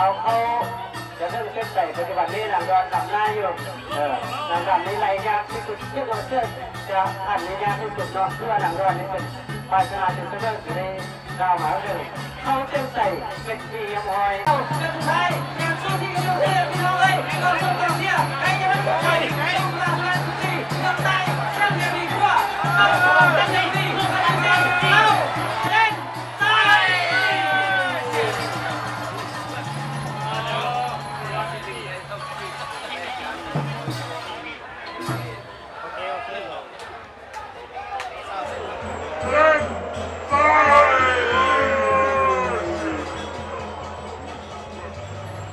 ເອົາເຂົ້າຈະເລີ່ມເກັບໃສ່ປັດຈຸບັນນີ້ ນາງດອນດຳນາຢູ່. ເອີ ນາງດອນນີ້ໄລ່ຍາກທີ່ສຸດ ເຊື່ອວ່າເຊື່ອຈະທັນໄດ້ຍາກທີ່ສຸດເນາະ ເພາະວ່ານາງດອນນີ້ເປັນຝ່າຍຊະນະທີ່ສຸດເລີຍ ໄດ້ກ່າວມາເລື່ອງເຂົ້າເສັ້ນໄຊເປັນທີ່ຮຽບຮ້ອຍ. ເອົາ ເສັ້ນສຸດທ້າຍ ຍັງສູ້ຊີວິດຢູ່ເດີພີ່ນ້ອງເອີຍ ກອງຊົມກອງເຊຍໃກ້ຈະເລີ່ມໄປ ລຸກລາມາສຸດທີ່ ເມືອງໃຕ້ ຍັງຍັງດີກວ່າ ເອົາ ຍັງຍັງດີ ເອົາ ເສັ້ນ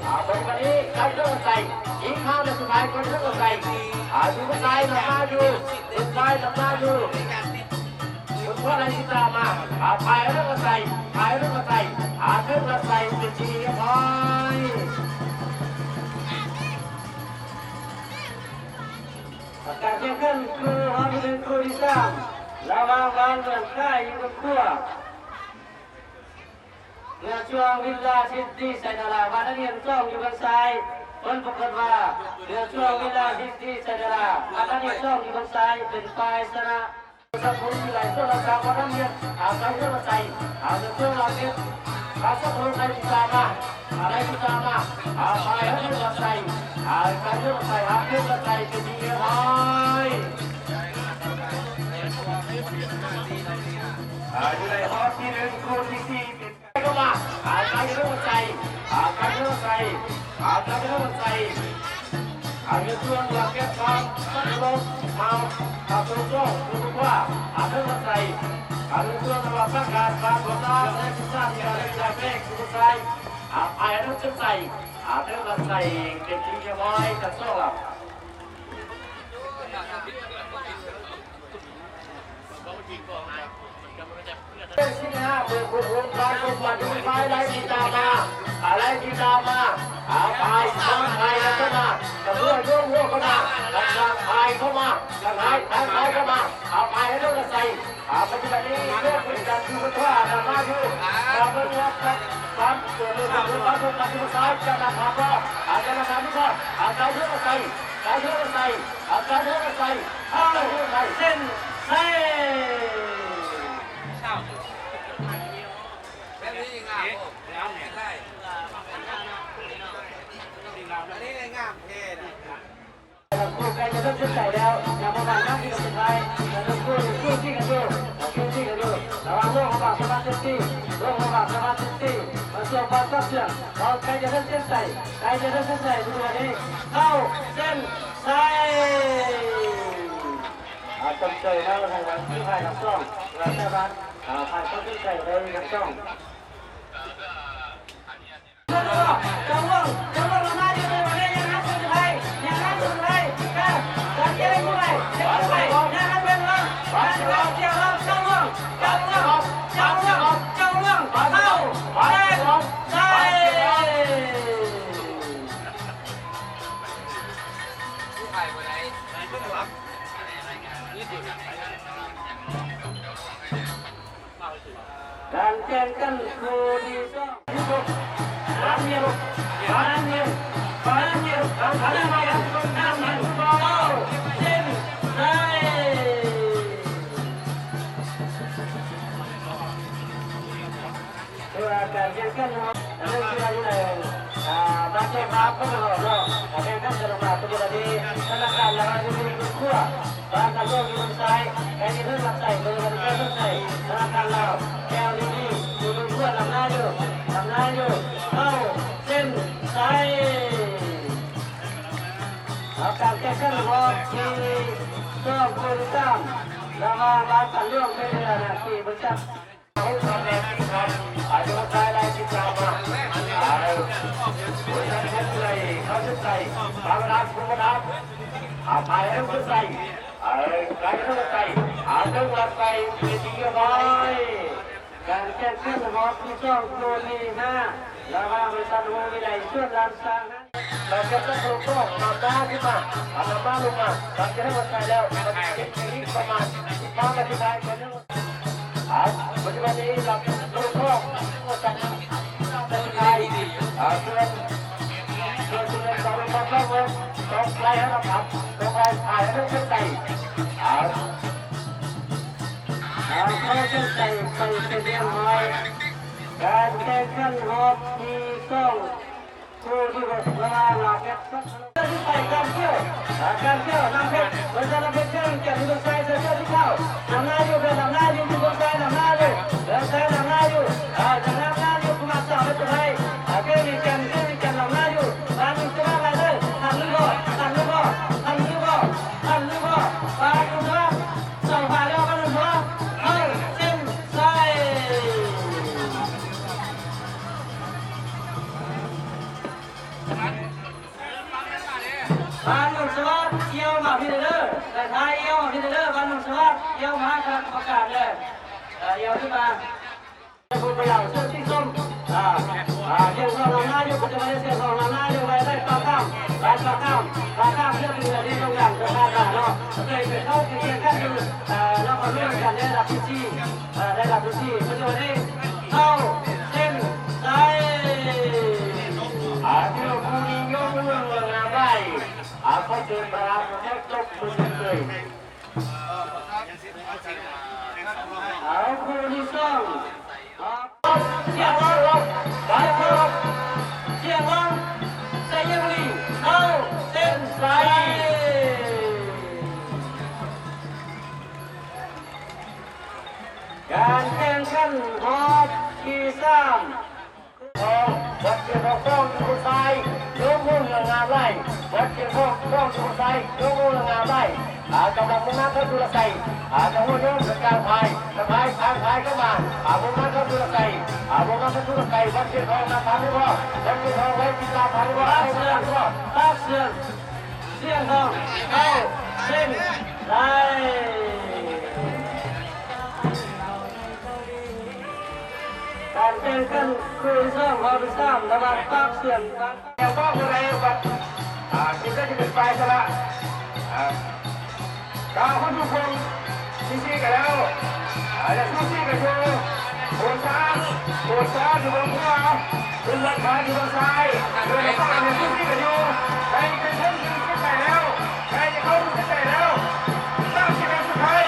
ອາ ບັດນີ້ ໄປເດີນໃສ່ ອີກຄາວ ແລະ ສຸດທ້າຍ ໄປເດີນໃສ່ ອາ ຢູ່ ໄປ ນຳໜ້າຢູ່ ໄປ ນຳໜ້າຢູ່. ຄຸນພໍ່ໄລ່ຕິດຕາມມາ ອາ ໄປເລີຍວ່າໃສ່ ໄປເລີຍວ່າໃສ່ ອາ ເລີຍວ່າໃສ່ ເປັນທີ່ຮຽບຮ້ອຍ. ການແຂ່ງຂັນຄູ່ຮອບທີໜຶ່ງ ຄູ່ທີສາມ ລະຫວ່າງບ້ານເມືອງຄາຍ ຢູ່ເມືອງຂົວ ເຮືອຊ່ວງວິລາສິດດີໄຊນາລາ ບ້ານນັກຮຽນສອງຢູ່ເບື້ອງຊ້າຍ. ຜົນປາກົດວ່າ ເຮືອຊ່ວງວິລາສິດດີໄຊນາລາ ບ້ານນັກຮຽນສອງຢູ່ເບື້ອງຊ້າຍ ເປັນຝ່າຍຊະນະ. ສັກຄູວິໄລ ສ່ວນລາວຊາວ ບ້ານນັກຮຽນ ອາໄສເຮືອນອາໄສ ອາໄສເຮືອນລາວເກັບ ອາສັກຄູໄລ່ຕິດຕາມມາ ອາໄລ່ຕິດຕາມມາ ອາໄສເຮືອນອາໄສ ອາໄສເຮືອນອາໄສ ອາເຮືອນອາໄສ ເປັນທີ່ຮຽບຮ້ອຍ. ອາ ຢູ່ໃນຮອບທີໜຶ່ງ ຄູ່ທີສີ່ ເປັນ ເຂົ້າມາ ອາໄສເຮືອນອາໄສ ອາໄສເຮືອນອາໄສ ອາໄສເຮືອນອາໄສ ອາເຮືອນຊ່ວງລາວເກັບ ສາມ ສາມ ສາມ ສອງ ສາມ ສອງ ອາເຮືອນອາໄສ ອາເຮືອນຊ່ວງລາວປະກາດ ສາມ ສາມ ສາມ ສິບສາມ ສິບສາມ ສິບສາມ ສິບສາມ ອາໄສເຮືອນອາໄສ ອາເຮືອນອາໄສ ເປັນທີ່ຮຽບຮ້ອຍ ທັງສອງລຳ. ເປັນທີ່ຫ້າ ເມືອງໂຄກໂຮມ ບ້ານໂຄກໝາກ ຢູ່ໄປ ໄລ່ຕິດຕາມມາ ອາໄລ່ຕິດຕາມມາ ອາໄປ ທາງໄປ ແລ້ວກໍມາ ຕຳຫຼວດໂຍກຫົວເຂົ້າມາ ທາງໄປເຂົ້າມາ ທາງໄປ ທາງໄປເຂົ້າມາ ອາໄປໃຫ້ເລິກໃສ່ ອາປັດຈຸບັນນີ້ໂຍກເປັນການຄືຄົນຂວານຳມາຢູ່ ຕາມເບິ່ງວ່າ ຕາມເບິ່ງວ່າ ຕາມເບິ່ງວ່າ ຕາມເບິ່ງວ່າ ຈະນຳພາບໍ່ ອາຈະນຳພາບໍ່ ອາໄປເລິກໃສ່ ໄປເລິກໃສ່ ອາໄປເລິກໃສ່ ເອົາ ເສັ້ນໄຊ. ແບບນີ້ງາມບໍ່? ງາມແທ້ ອັນນີ້ງາມແທ້ນະ. ທັງຄູ່ໃກ້ຈະເລີ່ມເສັ້ນໄຊແລ້ວ ຍັງປະມານຫ້າວິນາທີສຸດທ້າຍ ແລະ ທັງຄູ່ສູ້ຊີກັນຢູ່ ສູ້ຊີກັນຢູ່ ລະຫວ່າງໂລກຂອງບາງສະມາດເຊັບຕີ ໂລກຂອງບາງສະມາດເຊັບຕີ ມາຊ່ວງບານຕັດເຊື່ອງ ເຮົາໃກ້ຈະເລີ່ມເສັ້ນໄຊ ໃກ້ຈະເລີ່ມເສັ້ນໄຊ ເມື່ອນີ້ເຂົ້າເສັ້ນໄຊ. ອາ ຊົມເຊີຍເນາະ ທາງດ້ານຜູ້ພາຍທັງສອງ ລະສາມາດ ອາ ຜ່ານເຂົ້າເສັ້ນໄຊໄດ້ທັງສອງ. ການແຂ່ງຂັນຄູ່ທີສອງ ປານເມຍ ປານເມຍ ປານເມຍ ປານເມຍ ປານເມຍ ເຂົ້າເສັ້ນໄຊ. ເພື່ອການແຂ່ງຂັນເນາະ ອັນນີ້ຄືວ່າຢູ່ໃນ ອ່າ ບາດເຈັບບາດເຈັບເນາະ ການແຂ່ງຂັນກະລະມາ ປັດຈຸບັນນີ້ ທະນາຄານລາວຢູ່ເມືອງຂົວ ບ້ານຕາຫຼວງຢູ່ເມືອງຊາຍ ໃກ້ຈະເລີ່ມຮັບໃຊ້ ເບິ່ງໃກ້ເລີ່ມໃຊ້ ທະນາຄານລາວ ແກ້ວດີໆ ຢູ່ເມືອງຂົວ ນຳໜ້າຢູ່ ນຳໜ້າຢູ່ ເຂົ້າເສັ້ນໄຊ. ເອົາ ການແຂ່ງຂັນຮອບທີສອງ ຄູ່ທີສາມ ລະຫວ່າງບ້ານຕາຫຼວງ ເປັນເວລານາທີ ບໍລິສັດ ອາຍຸໄລຕິດຕາມມາ ອາ ບໍລິສັດເພັດໄລ ເຂົ້າເສັ້ນໄຊ ບາງລາດ ກຸມມະນາດ ອາ ໄປເຂົ້າເສັ້ນໄຊ ອາ ໄກເຂົ້າເສັ້ນໄຊ ອາ ເຊິ່ງລັດໄຊ ເປັນທີ່ຮຽບຮ້ອຍ. ການແຂ່ງຂັນຮອບທີສອງ ຄູ່ທີຫ້າ ລະຫວ່າງບໍລິສັດໂຮງວິໄລ ສວນລ້ານຊ້າງ ເຮົາຈະເປີດໂຕຂອງນຳໜ້າຂຶ້ນມາ ອາ ນຳໜ້າລົງມາ ຫຼັງຈາກນັ້ນກໍໃຊ້ແລ້ວ ມັນເປັນທີ່ປະມານສິບຫ້ານາທີໄດ້ ອາ ປັດຈຸບັນນີ້ເຮົາຈະເປີດໂຕຂອງນຳໜ້າໄດ້ ອາ ສ່ວນ ເສັ້ນໄຊ ເອົາ ເອົາ ເຂົ້າເສັ້ນໄຊໄປເປັນທີ່ຮຽບຮ້ອຍ. ການແຂ່ງຂັນຮອບທີສອງ ຄູ່ທີ່ຫົກ ລະຫວ່າງລາວແກັດ ເສື້ອສີໄປ ການຂຽວ ການຂຽວ ນ້ຳເພັດ ເພິ່ນຈະນຳເພັດ ເຄື່ອງຈັນ ຢູ່ເບື້ອງຊ້າຍ ເສື້ອສີຂາວ ນຳໜ້າຢູ່ ເພິ່ນນຳໜ້າຢູ່ ຢູ່ເບື້ອງຊ້າຍ ນຳໜ້າຢູ່ ເບື້ອງຊ້າຍ ນຳໜ້າຢູ່ ເອີ ຍັງນຳໜ້າຢູ່ ປະມານສາມເມັດໄດ້ ເອີ ເຄື່ອງຈັນ ເຄື່ອງຈັນ ນຳໜ້າຢູ່ ບ້ານໜຶ່ງສະຫວັງໄດ້ເລີຍ ທັນຫຼືບໍ່ ທັນຫຼືບໍ່ ທັນຫຼືບໍ່ ທັນຫຼືບໍ່ ບ້ານໜຶ່ງສະຫວັງ ສອງພາແລ້ວ ບ້ານໜຶ່ງສະຫວັງ ເຂົ້າເສັ້ນໄຊ. ບ້ານໜອງສະຫວັດ ອຽວມາພີ້ເດີ ແຕ່ຖ້າອຽວມາພີ້ເດີ ບ້ານໜອງສະຫວັດ ອຽວມາຫາຄະນະກຳມະການເດີ ເອີ ອຽວຂຶ້ນມາ ຜູ້ໄປເອົາເສື້ອສີສົ້ມ ອາ ອາ ສຽງສອງນຳໜ້າຢູ່ ປັດຈຸບັນນີ້ສຽງສອງນຳໜ້າຢູ່ ໄວ້ໄດ້ປາກຂ້າມ ໄດ້ປາກຂ້າມ ປາກຂ້າມເສື້ອເຫຼືອງທີ່ຕ້ອງການຈະພາດາເນາະ ເຄີຍໄປເຂົ້າແຂ່ງຂັນຢູ່ ອາ ນະຄອນຫຼວງວຽງຈັນ ໄດ້ລະດັບທີສີ່ ເອີ ໄດ້ລະດັບທີສີ່ ປັດຈຸບັນນີ້ ເຂົ້າເສັ້ນໄຊ ອາ ຖືວ່າຜູ້ນີ້ຍົກມືງາມຫຼາຍ ອາ ຂໍເຊີນປະທານແຂກຕົບມືເຊີຍ ເອົາ ຄູ່ທີສອງ ສຽງຮ້ອງ ສຽງຮ້ອງ ໄຊຍະບູລີ ເຂົ້າເສັ້ນໄຊ. ການແຂ່ງຂັນຮອບທີສາມ ທອງ ວັດຊຽງທອງ ສອງຢູ່ເບື້ອງຊ້າຍ ຍົກມືງາມຫຼາຍ ວັດຊຽງທອງ ສອງຢູ່ເບື້ອງຊ້າຍ ຍົກມືງາມຫຼາຍ ອາ ກຳລັງມຸ່ງໜ້າເຂົ້າສູ່ລະໄຊ ອາ ຈັງຫວະໂຍກກາງພາຍ ສະພາຍ ກາງພາຍເຂົ້າມາ ອາ ມຸ່ງໜ້າເຂົ້າສູ່ລະໄຊ ອາ ມຸ່ງໜ້າເຂົ້າສູ່ລະໄຊ ວັດຊຽງທອງນຳທັນຫຼືບໍ່ ວັດຊຽງທອງໄລ່ຕິດຕາມທັນຫຼືບໍ່ ປາກເຊື່ອມ ປາກເຊື່ອມ ສຽງທອງ ເຂົ້າເສັ້ນໄຊ. ການແຂ່ງຂັນຄູ່ທີສອງ ຮອບທີສາມ ລະຫວ່າງປາກເຊື່ອມ ແລ້ວກໍຜູ້ໃດບັດ ອາ ທີ່ຈະເປັນຝ່າຍຊະນະ ອາ ກາວຄົນທຸກຄົນ ສູສີກັນແລ້ວ ອາ ຍັງສູສີກັນຢູ່ ໂອຊາ ໂອຊາຢູ່ເບື້ອງຂວາ ຄຸນວັດມາຢູ່ເບື້ອງຊ້າຍ ເດີນມາປະກອນຍັງສູສີກັນຢູ່ ໃກ້ຈະເຖິງເສັ້ນໄຊແລ້ວ ໃກ້ຈະເຂົ້າເສັ້ນໄຊແລ້ວ ສາມສິບເອັດສຸດທ້າຍ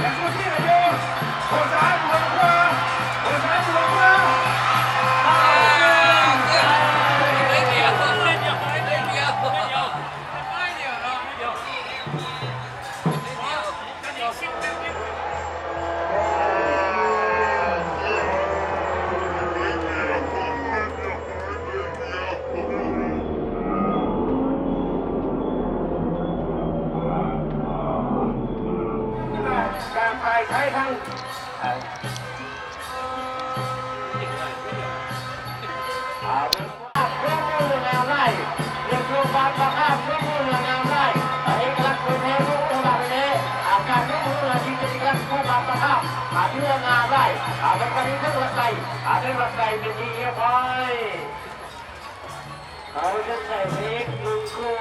ຍັງສູ້ຊີກັນຢູ່ ໂຄຊານຢູ່ເບື້ອງຂວາ ໂຄຊານຢູ່ເບື້ອງຂວາ ການພາຍໃຊ້ທັງ ເອີ ເອົາ ລົງມືງາມຫຼາຍ ເລື່ອງໂຄບາດປະທາບ ລົງມືງາມຫຼາຍ ເອກະລັກໂດຍແທ້ ລົງໂຄບາດແທ້ ອາການລົງມືທີ່ເປັນເອກະລັກໂຄບາດປະທາບ ອາ ເລື່ອງງາມຫຼາຍ ອາ ເປັນການເຮັດລັກໄຊ ອາ ເປັນລັກໄຊເປັນທີ່ຮຽບຮ້ອຍ. ເອົາເສັ້ນໄຊເບຣກໜຶ່ງຄູ່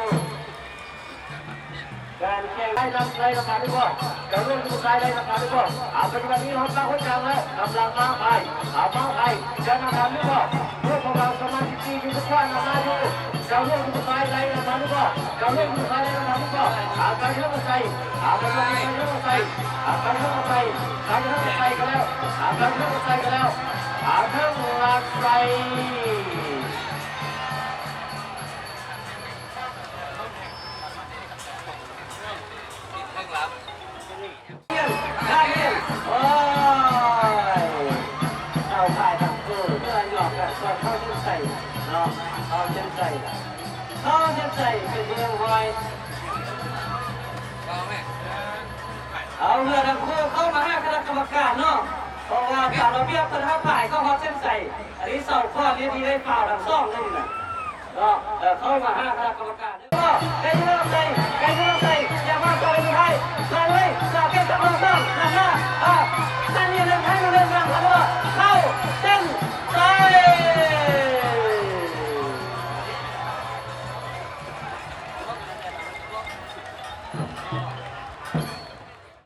ການແຂ່ງໄດ້ນຳໄດ້ນຳທັນຫຼືບໍ່? ເຈົ້າຫຼວງຢູ່ໄດ້ນຳທັນຫຼືບໍ່? ເອົາ ປັດຈຸບັນນີ້ຮອດປາກຫົວຈາງແລ້ວ ກຳລັງມາພາຍ ເອົາມາພາຍ ຈະນຳທັນຫຼືບໍ່? ພວກຂອງເຮົາສະມາຊິກທີ່ຢູ່ທາງຂວານຳໜ້າຢູ່ ເຈົ້າຫຼວງຢູ່ໄດ້ນຳທັນຫຼືບໍ່? ເຈົ້າຫຼວງຢູ່ໄດ້ນຳທັນຫຼືບໍ່? ເອົາ ໄປເລື່ອງໄຊ ເອົາ ໄປເລື່ອງໄຊ ເລື່ອງໄຊ ເອົາ ໄປເລື່ອງໄຊ ໄປເລື່ອງໄຊກັນແລ້ວ ເອົາ ໄປເລື່ອງໄຊກັນແລ້ວ ເອົາ ເລື່ອງໄຊ. ໂອ້ຍ ເອົາພາຍທັງຄູ່ ເພື່ອຍອມກັນກ່ອນເຂົ້າເສັ້ນໄຊເນາະ ເຂົ້າເສັ້ນໄຊ ເຂົ້າເສັ້ນໄຊເປັນທີ່ຮຽບຮ້ອຍ ເອົາເຮືອທັງຄູ່ເຂົ້າມາຫາຄະນະກຳມະການເນາະ ເພາະວ່າຕາມລະບຽບເພິ່ນຫ້າມພາຍເຂົ້າຮອດເສັ້ນໄຊ ອັນນີ້ສອງຄອນນີ້ທີ່ໄດ້ຟາວທັງສອງເລີຍນະ. ເນາະ ເອີ ເຂົ້າມາຫາຄະນະກຳມະການເດີ ໄກ່ເຫຼືອງໃສ່ ໄກ່ເຫຼືອງໃສ່ ຢ່າມາຕໍ່ເປັນໄທ ມາເລີຍ ສາວແກ້ວຈາກເມືອງສອງ ນຳໜ້າ ເອີ ສັນຍາເລື່ອງໄທ ເລື່ອງນາງ ເຂົ້າເສັ້ນໄຊ.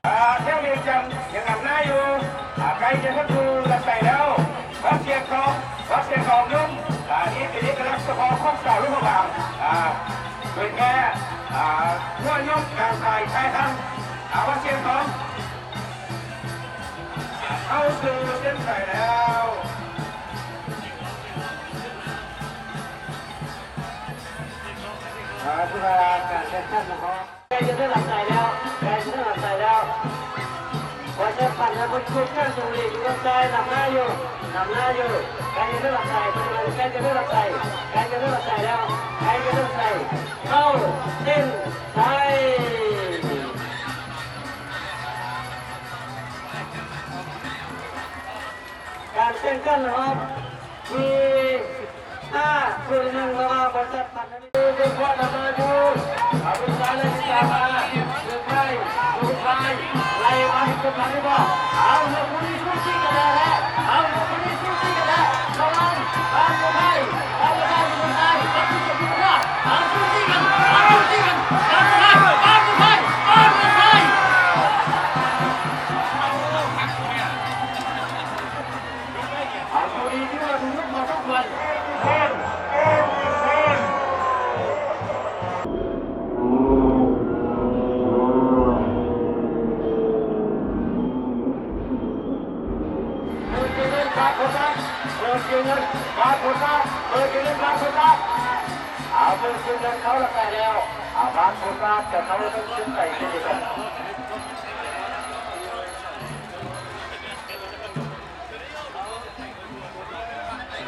ອ່າ ແຖວວຽງຈັນຍັງນຳໜ້າຢູ່ ອ່າ ໃກ້ຈະເຖິງຢູ່ລັດໄຊແລ້ວ ວັດຊຽງທອງ ວັດຊຽງທອງຍົມ ອ່າ ນີ້ເປັນເອກະລັກສະເພາະຂອງຊາວຫຼວງພະບາງ ອ່າ ໂດຍແທ້ ອ່າ ຫົວຍົກກາງຝ່າຍຊາຍທັງ ອາ ວາສຽງທອງ ເຂົ້າສູ່ເສັ້ນໄຊແລ້ວ. ອ່າ ຖືວ່າການແຂ່ງຂັນຂອງ ໃກ້ຈະເຖິງຫຼັກໄຊແລ້ວ ໃກ້ຈະເຖິງຫຼັກໄຊແລ້ວ. ບໍ່ເຈັບປັນແລ້ວ ບໍ່ຢຸດການຊົງລີ ຢູ່ເບື້ອງຊ້າຍ ນຳໜ້າຢູ່ ນຳໜ້າຢູ່ ໃກ້ຈະເຖິງຫຼັກໄຊ ໃກ້ຈະເຖິງຫຼັກໄຊ ໃກ້ຈະເຖິງຫຼັກໄຊແລ້ວ ໃກ້ຈະເຖິງໄຊ ເຂົ້າເສັ້ນໄຊ. ການແຂ່ງຂັນຮອບທີຫ້າສູນໜຶ່ງ ລະຫວ່າງບໍລິສັດພັນທະມິດ ເປັນຜູ້ນຳໜ້າຢູ່ ອາ ເປັນສາຍໄລ່ຕິດຕາມມາ ເປັນໄລ່ ເປັນໄລ່ໄລ່ມາເປັນພັນທະມິດ ເອົາ ເລື່ອງຜູ້ນີ້ສູ້ຊີ້ກັນແລ້ວ ເອົາ ເລື່ອງຜູ້ນີ້ສູ້ຊີ້ກັນແລ້ວ ລະຫວ່າງ ບ້ານໂພໄພ ບ້ານໂພໄພຢູ່ທາງຊ້າຍ ກັບຜູ້ຊົມຢູ່ທາງຂວາ ເອົາ ສູ້ຊີ້ກັນ ເອົາ ສູ້ຊີ້ກັນ ບ້ານໂພໄພ ບ້ານໂພໄພ ບ້ານໂພໄພ. ເອົາ ໂຊກດີທີ່ວ່າຖືກມາທຸກວັນ ເປີດເກມເງິນບາດໂພຊາ ເປີດເກມເງິນບາດໂພຊາ ເປີດເກມເງິນບາດໂພຊາ ເອົາ ເປີດເກມເງິນເຂົ້າລະກາແລ້ວ ເອົາ ບາດໂພຊາຈະເຂົ້າເສັ້ນໄຊເຊັ່ນດຽວກັນ.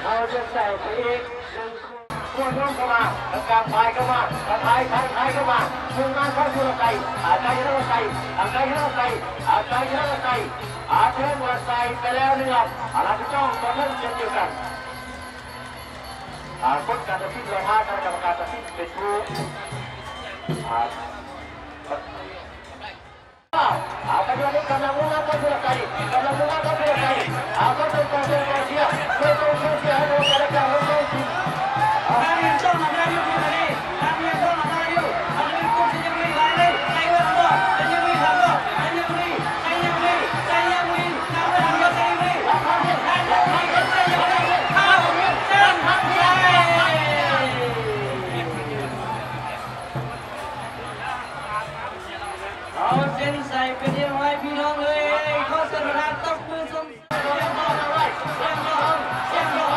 ເຂົ້າຈະໃສ່ໄປອີກໜຶ່ງຄົນ ໂຍກເຂົ້າມາ ກາງໆ ພາຍເຂົ້າມາ ພາຍ ພາຍ ພາຍເຂົ້າມາ ມຸ່ງໜ້າເຂົ້າສູ່ລະໄຊ ອາໄກເຂົ້າລະໄຊ ອາໄກເຂົ້າລະໄຊ ອາໄກເຂົ້າລະໄຊ ອາເທິງລະໄຊໄປແລ້ວໜຶ່ງລຳ ອາລາດຈອງກໍເລີ່ມເຊັ່ນດຽວກັນ ອາ ຜົນການຕັດສິນ ລະຫວ່າງຄະນະກຳມະການຕັດສິນເປັນຜູ້ ອາ ອາ ປັດຈຸບັນນີ້ກຳລັງມຸ່ງໜ້າເຂົ້າສູ່ລະໄຊ ກຳລັງມຸ່ງໜ້າເຂົ້າສູ່ລະໄຊ ອາ ກໍເປັນກອງເຊີຍ ກອງເຊຍ ຊ່ວຍສົ່ງເຊີຍໃຫ້ໂດນແຕ່ລະຢ່າງລົງລົງ ທາງເມືອງຊົງນຳໜ້າຢູ່ ທາງເມືອງຊົງນຳໜ້າຢູ່ ທາງເມືອງຊົງນຳໜ້າຢູ່ ທາງເມືອງຊົງນຳໜ້າຢູ່ ທາງເມືອງຊົງນຳໜ້າຢູ່ ທາງເມືອງຊົງນຳໜ້າຢູ່ ທາງເມືອງຊົງນຳໜ້າຢູ່ ທາງເມືອງຊົງນຳໜ້າຢູ່ ທາງເມືອງຊົງນຳໜ້າຢູ່ ທາງເມືອງຊົງນຳໜ້າຢູ່ ທາງເມືອງຊົງນຳໜ້າຢູ່ ທາງເມືອງຊົງນຳໜ້າຢູ່ ທາງເມືອງຊົງນຳໜ້າຢູ່ ທາງເມືອງຊົງນຳໜ້າຢູ່ ເອົາເສັ້ນໄຊເປັນທີ່ຮຽບຮ້ອຍ ພີ່ນ້ອງເອີຍ ຂໍເຊີນປະທານຕົບມືສົ່ງສຽງ ສຽງ ສຽງ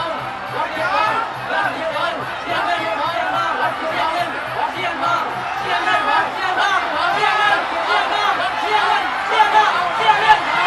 ສຽງ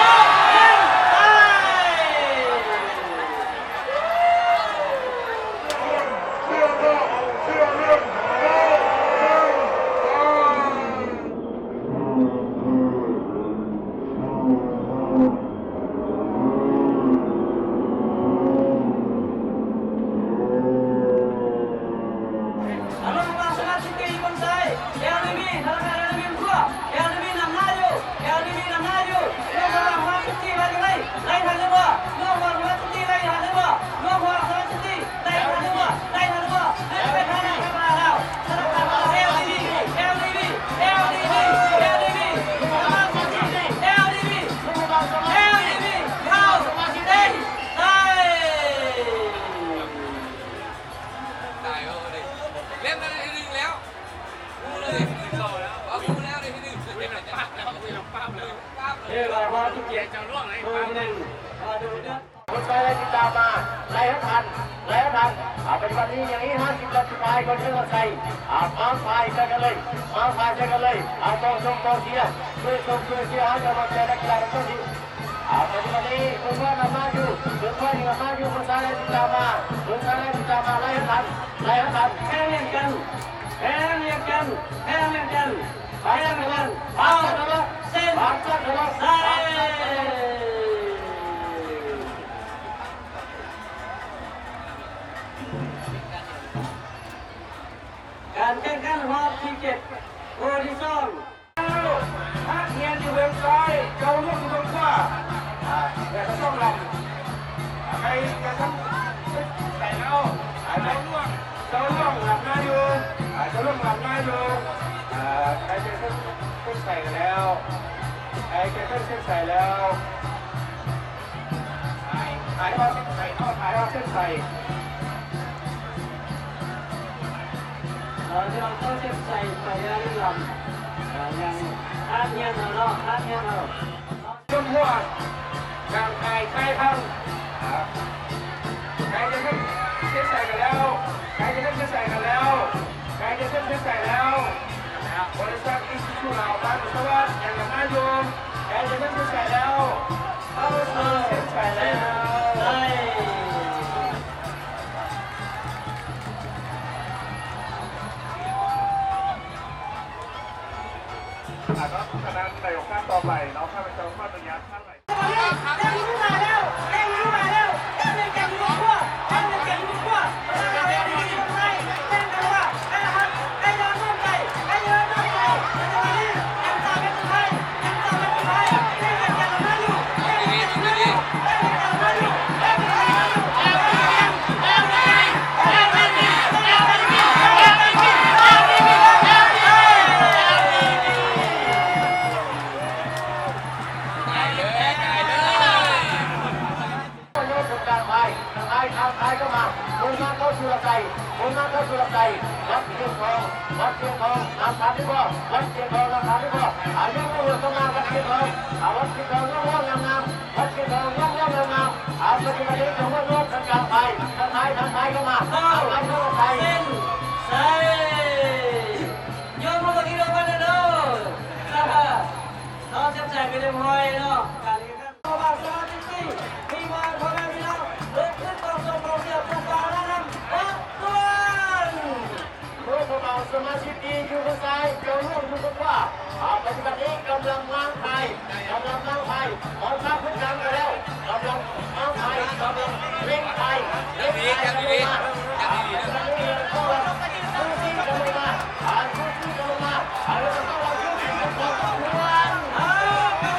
ອາລົງມາ ສະມາຊິກຢູ່ເບື້ອງຊ້າຍ ແອລດີບີ ທະນາຄານແອລດີບີ ທົ່ວ ແອລດີບີ ນຳໜ້າຢູ່ ແອລດີບີ ນຳໜ້າຢູ່ ລົງມາ ສະມາຊິກຢູ່ ໄລ່ ໄລ່ທັນຫຼືບໍ່? ລົງມາ ສະມາຊິກຢູ່ ໄລ່ທັນຫຼືບໍ່? ລົງມາ ສະມາຊິກຢູ່ ໄລ່ທັນຫຼືບໍ່? ໄລ່ທັນຫຼືບໍ່? ໄລ່ໄປທາງໃດ ທາງລາວ ທະນາຄານລາວ ແອລດີບີ ແອລດີບີ ແອລດີບີ ສະມາຊິກຢູ່ ແອລດີບີ ແອລດີບີ ເຂົ້າ ເຕະ ໄດ້ ຕາຍແລ້ວເດ້ ເຫຼັ້ນໄດ້ທີໜຶ່ງແລ້ວ ຮູ້ເລີຍ ເອົາຮູ້ແລ້ວໄດ້ທີໜຶ່ງ ເອີ ເຮົາຊິກຽດເຈົ້າຫຼວງໃຫ້ຟັງ ຄົນຊາຍໄລ່ຕິດຕາມມາ ໄລ່ໃຫ້ທັນ ໄລ່ໃຫ້ທັນ ອາ ປັດຈຸບັນນີ້ຍັງອີກຫ້າສິບນັດສຸດທ້າຍກ່ອນເຖິງວັນໄຊ ອາ ມາຝ່າຍໃສ່ກັນເລີຍ ມາຝ່າຍໃສ່ກັນເລີຍ ອາ ກອງຊົງກອງເຊຍ ຊ່ວຍຊົງຊ່ວຍເຊຍໃຫ້ກຳລັງໃຈນັກກິລານຳຕົນທີ່ ອາ ປັດຈຸບັນນີ້ເບິ່ງວ່ານຳໜ້າຢູ່ ເບິ່ງວ່ານຳໜ້າຢູ່ ຄົນຊາຍໄລ່ຕິດຕາມມາ ຄົນຊາຍໄລ່ຕິດຕາມມາ ໄລ່ໃຫ້ທັນ ໄລ່ໃຫ້ທັນ ແຂ່ງລຽນກັນ ແຂ່ງລຽນກັນ ແຂ່ງລຽນກັນ ໄປກັນ ເອົາ ເສັ້ນ ໄຊ ການແຂ່ງຂັນຮອບທີເຈັດ ຄູ່ທີສອງ ນັກຮຽນຢູ່ເບື້ອງຊ້າຍ ເຈົ້າຫຼວງຢູ່ເບື້ອງຂວາ ອາ ແລະ ກະສອງລຳ ອາ ໃຫ້ກະສັນໃສ່ແລ້ວ ອາ ເຈົ້າຫຼວງ ເຈົ້າຫຼວງນຳໜ້າຢູ່ ອາ ເຈົ້າຫຼວງນຳໜ້າຢູ່ ອາ ໃກ້ຈະເຖິງເສັ້ນໄຊແລ້ວ ໃກ້ຈະເຖິງເສັ້ນໄຊແລ້ວ ຖ່າຍ ຖ່າຍຮອດເສັ້ນໄຊເນາະ ຖ່າຍຮອດເສັ້ນໄຊ ເອີ ເຈົ້າເຊນໄຊໄປແລ້ວຫຼືຍັງ? ເອີ ຍັງ ທ່ານຮຽນເອົາເນາະ ທ່ານຮຽນເອົາ. ຈຳພວກການຂາຍຂາຍພັງ ອ່າ ໃກ້ຈະເສັນເຊັນໄຊກັນແລ້ວ ໃກ້ຈະເສັນເຊັນໄຊກັນແລ້ວ ໃກ້ຈະເສັນເຊັນໄຊແລ້ວ. ບໍລິສັດອີຊູຊູລາວ ບ້ານສະຫວັດ ຍັງນຳໜ້າຢູ່ ໃກ້ຈະເສັນເຊັນໄຊແລ້ວ ເຂົ້າສູ່ເສັ້ນໄຊແລ້ວ. ອ່າ ເນາະ ສະນັ້ນໃນໂອກາດຕໍ່ໄປເນາະ ຂ້າພະເຈົ້າຂໍອະນຸຍາດທ່ານຫຼາຍ.ເຂົ້າເສັ້ນໄຊ ຍົກມືດີໆ ເຂົ້າເສັ້ນໄຊໄປຮຽບຮ້ອຍເນາະ ການແຂ່ງຂັນ ສະມາຊິກ ມີມາ ພໍ່ແມ່ພີ່ນ້ອງ ເບິ່ງຂຶ້ນກອງຊົມກອງເຊຍ ຜູ້ບ່າວນາງງາມ ເບິດດວນ. ເມື່ອຜູ້ບ່າວສະມາຊິກຢູ່ຂ້າງຊ້າຍ ເຈົ້າຫຼວງຢູ່ຂ້າງຂວາ ອາ ປັດຈຸບັນນີ້ກຳລັງລ້າງໄພ ກຳລັງລ້າງໄພ ເອົາພາຂຶ້ນກາງກັນແລ້ວ ກຳລັງລ້າງໄພ ກຳລັງເລັ່ງໄພ ເລັ່ງໄພກັນລົງມາ ອາ ປັດຈຸບັນນີ້ກຳລັງຊູ່ຊີ້ກັນລົງມາ ອາ ສູ້ກັນລົງມາ ອາ ແລ້ວກໍຕ້ອງເອົາເຄື່ອງບິນກັນພໍສົມຄວນ ອາ ກຳ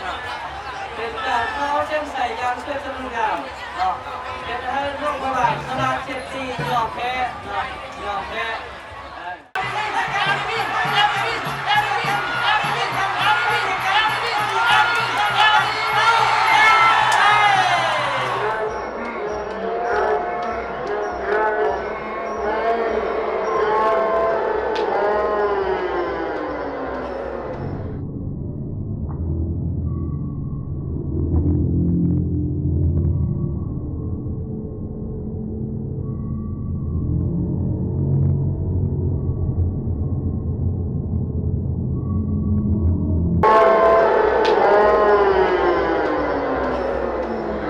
ລັງ ເປັນການເຂົ້າເສັ້ນໄຊຢ່າງສວຍສະຫງ່າງາມເນາະ ເຮັດໃຫ້ຫຼວງພະບາງສະຫວັດເຊັນຊີຍອມແພ້ເນາະ ຍອມແພ້.